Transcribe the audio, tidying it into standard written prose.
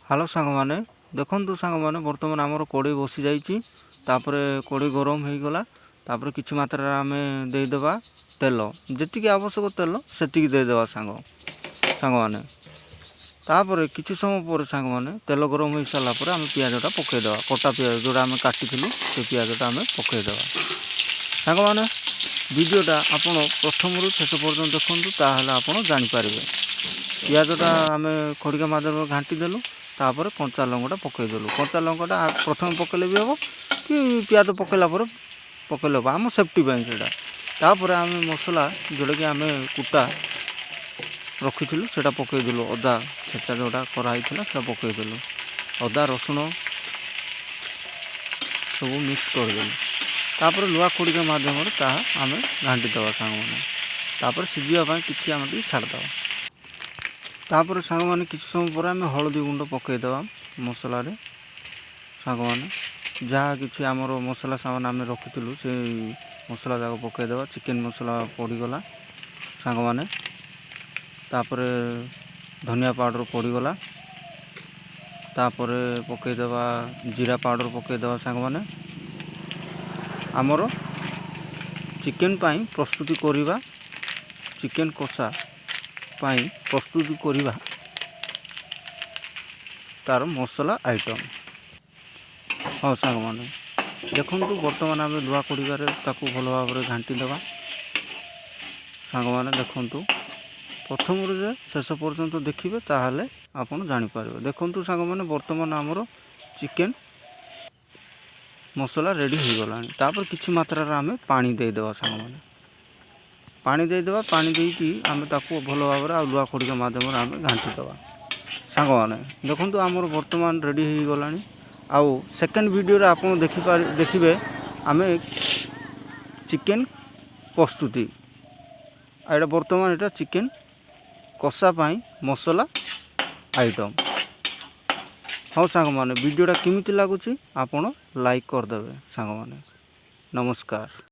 Hello ସାଙ୍ଗମାନେ, ଦେଖନ୍ତୁ ସାଙ୍ଗମାନେ, ବର୍ତ୍ତମାନ ଆମର କଡ଼େଇ ବସିଯାଇଛି। ତାପରେ କଡ଼େଇ ଗରମ ହେଇଗଲା। ତାପରେ କିଛି ମାତ୍ରାରେ ଆମେ ଦେଇଦେବା ତେଲ। ଯେତିକି ଆବଶ୍ୟକ ତେଲ, ସେତିକି ଦେଇଦେବା ସାଙ୍ଗମାନେ। ତାପରେ କିଛି ସମୟ ପରେ ସାଙ୍ଗମାନେ, ତେଲ ଗରମ ହେଇସାରିଲା ପରେ ଆମେ ପିଆଜଟା ପକାଇଦେବା। କଟା ପିଆଜ ଯେଉଁଟା ଆମେ କାଟିଥିଲୁ, ସେ ପିଆଜଟା ଆମେ ପକାଇଦେବା। ସାଙ୍ଗମାନେ, ଭିଡ଼ିଓଟା ଆପଣ ପ୍ରଥମରୁ ଶେଷ ପର୍ଯ୍ୟନ୍ତ ଦେଖନ୍ତୁ, ତାହେଲେ ଆପଣ ଜାଣିପାରିବେ। ପିଆଜଟା ଆମେ ଖଡ଼ିକା ମାଧ୍ୟମରେ ଘାଣ୍ଟି ଦେଲୁ। ତାପରେ କଞ୍ଚା ଲଙ୍କାଟା ପକାଇଦେଲୁ। କଞ୍ଚା ଲଙ୍କାଟା ପ୍ରଥମେ ପକାଇଲେ ବି ହେବ କି ପିଆଜ ପକାଇଲା ପରେ ପକାଇଲେ ହେବ, ଆମ ସେଫ୍ଟି ପାଇଁ ସେଇଟା। ତାପରେ ଆମେ ମସଲା ଯେଉଁଟାକି ଆମେ କୁଟା ରଖିଥିଲୁ, ସେଇଟା ପକାଇଦେଲୁ। ଅଦା ଛେଚା ଯେଉଁଟା କରାହେଇଥିଲା, ସେଇଟା ପକାଇଦେଲୁ। ଅଦା, ରସୁଣ ସବୁ ମିକ୍ସ କରିଦେଲୁ। ତାପରେ ଲୁହା ଖଡ଼ିକା ମାଧ୍ୟମରେ ତାହା ଆମେ ଘାଣ୍ଟି ଦେବା ସାଙ୍ଗମାନେ। ତାପରେ ସିଝିବା ପାଇଁ କିଛି ଆମେ ଟିକେ ଛାଡ଼ିଦେବା। ତାପରେ ସାଙ୍ଗମାନେ, କିଛି ସମୟ ପରେ ଆମେ ହଳଦୀ ଗୁଣ୍ଡ ପକାଇଦେବା ମସଲାରେ। ସାଙ୍ଗମାନେ, ଯାହା କିଛି ଆମର ମସଲା ସାମାନ ଆମେ ରଖିଥିଲୁ, ସେଇ ମସଲା ଯାକ ପକାଇଦେବା। ଚିକେନ୍ ମସଲା ପଡ଼ିଗଲା ସାଙ୍ଗମାନେ। ତାପରେ ଧନିଆ ପାଉଡ଼ର ପଡ଼ିଗଲା। ତାପରେ ପକାଇଦେବା ଜିରା ପାଉଡ଼ର ପକାଇଦେବା। ସାଙ୍ଗମାନେ, ଆମର ଚିକେନ୍ ପାଇଁ ପ୍ରସ୍ତୁତି କରିବା, ଚିକେନ୍ କଷା ପାଇଁ ପ୍ରସ୍ତୁତି କରିବା ତା'ର ମସଲା ଆଇଟମ୍। ହଁ ସାଙ୍ଗମାନେ, ଦେଖନ୍ତୁ, ବର୍ତ୍ତମାନ ଆମେ ଲୁହା ଖଡ଼ିକାରେ ତାକୁ ଭଲ ଭାବରେ ଘାଣ୍ଟି ଦେବା। ସାଙ୍ଗମାନେ, ଦେଖନ୍ତୁ, ପ୍ରଥମରୁ ଯେ ଶେଷ ପର୍ଯ୍ୟନ୍ତ ଦେଖିବେ, ତାହେଲେ ଆପଣ ଜାଣିପାରିବେ। ଦେଖନ୍ତୁ ସାଙ୍ଗମାନେ, ବର୍ତ୍ତମାନ ଆମର ଚିକେନ୍ ମସଲା ରେଡ଼ି ହୋଇଗଲାଣି। ତାପରେ କିଛି ମାତ୍ରାରେ ଆମେ ପାଣି ଦେଇଦେବା। ସାଙ୍ଗମାନେ, ପାଣି ଦେଇଦେବା। ପାଣି ଦେଇକି ଆମେ ତାକୁ ଭଲ ଭାବରେ ଆଉ ଲୁହା ଖଡ଼ିକା ମାଧ୍ୟମରେ ଆମେ ଘାଣ୍ଟି ଦେବା। ସାଙ୍ଗମାନେ, ଦେଖନ୍ତୁ, ଆମର ବର୍ତ୍ତମାନ ରେଡ଼ି ହୋଇଗଲାଣି। ଆଉ ସେକେଣ୍ଡ ଭିଡ଼ିଓରେ ଆପଣ ଦେଖିବେ ଆମେ ଚିକେନ୍ ପ୍ରସ୍ତୁତି। ଆଉ ଏଇଟା ବର୍ତ୍ତମାନ ଏଇଟା ଚିକେନ୍ କଷା ପାଇଁ ମସଲା ଆଇଟମ୍। ହଉ ସାଙ୍ଗମାନେ, ଭିଡ଼ିଓଟା କେମିତି ଲାଗୁଛି, ଆପଣ ଲାଇକ୍ କରିଦେବେ। ସାଙ୍ଗମାନେ, ନମସ୍କାର।